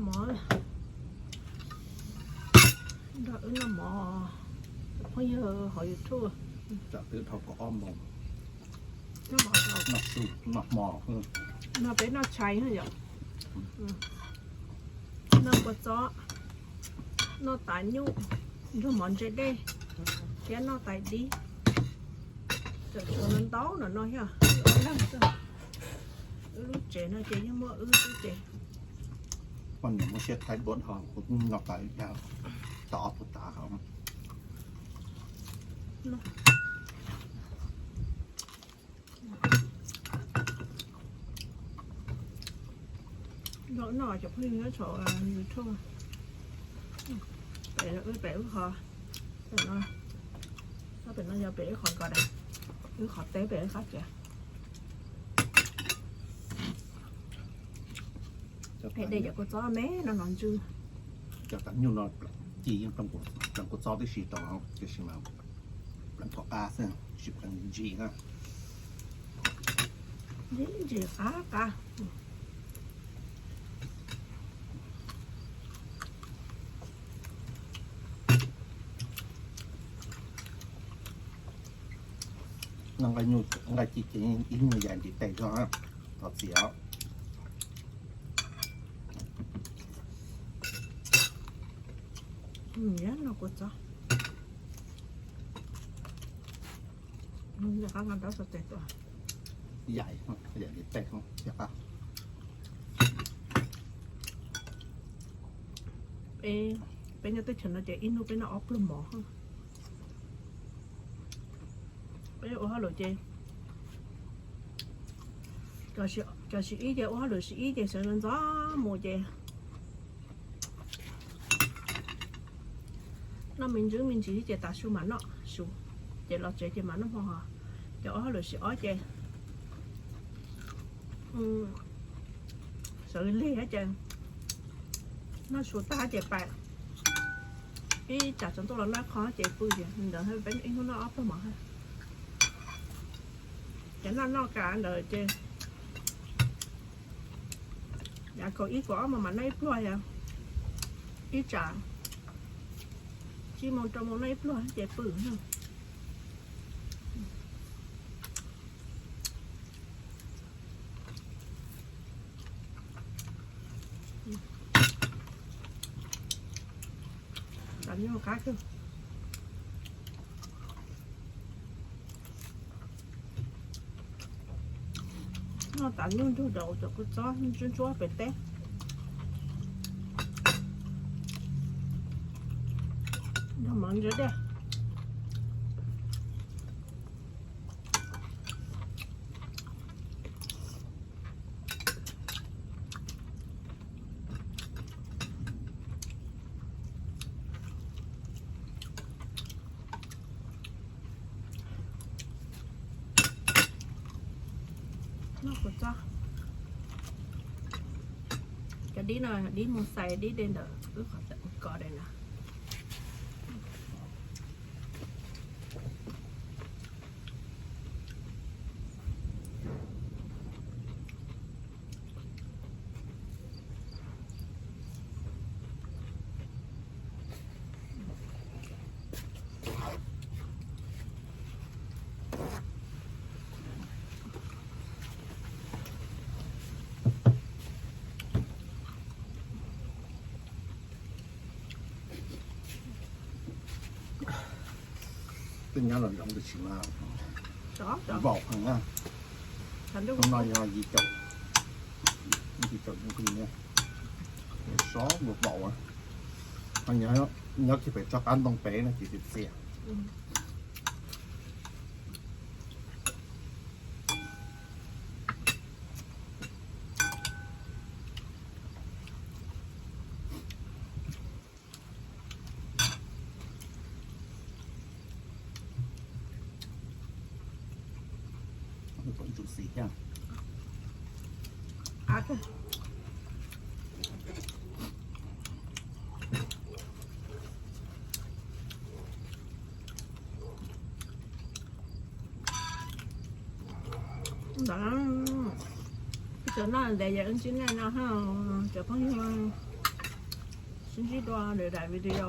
Mov, nrog wb noj mov, phooj ywg hauv YouTube. Tam twb dhau kaum ob moos, noj hmo, no peb noj tshais yom, noj kua txob, noj tav nyuj, nrog mov ntse dej, thiab noj tais dib. Tseem tshuav ntau ntau no no thiab. Wb lub tsev no ces yeej muaj wb xwb ces. Poj niam muaj siab thaij duab dhau, kuv noj tas ib pliag tau ob tug tav hauv. Nrog wb noj cov phooj ywg nyob saum YouTube. Pem wb, pem wb qhov, pem no, pem no yog pem wb qhov nkos, wb qhov teb pem wb qab tsev. Pem dej cov kua txob me no no ntsw. Cov tav nyuj no ci yeej pleev kua txob tib si tau, tiam sis mas pleev tom qab xwb, tsis pleev ntsis na. Ntsis ntsis qab qab. Noj nqaij ci ces ib nyuag yam ntiv tes zog, thov txim os. Noj kua txob, qab nqa rau xov tes tuaj. Yam, yam ntiv tes, peb nyob teb chaws no ces ib hnub peb noj ob pluag mov. Peb ua hauj lwm ces cov xib ib ces ua hauj lwm xib ib ces sawv ntxov mus ces noj me ntsis me ntsis ces tav su mam noj su, ces los tsev ces mam noj hmo hos. Cov ua hauj lwm xib ob ces sawv lig ces noj su tag ces pais ib tsam tsaus ntuj los noj qho ces pw ces ntawd peb ib hnub noj ob pluag mov. Ces noj noj kas ntawd ces yav kaum ib kaum ob moos mam noj ib pluag, yog ib tsam tsib moos rau moos noj ib pluag ces pw. Qab kawg. Noj tav nyuj nrog rau cov kua txob ntsuab ntsuab pem teb, nrog mov ntse dej. Noj kua txob. Cov dib no dib mus xais dib de ntawm wb qhov kos de na. Tej nyab los zoo tab sis mas vaum heev na. Hnub no yog yim caum, yim caum yoov kis, sob nkaus vaum. Nyob kiag pem tsob qab ntoo pem no ces txias txias. Kom juicy thiab. Ntawm no, cov noj ntev yog wb ntsib nej no, cov phooj ywg, Ntsib dua lwm daim video.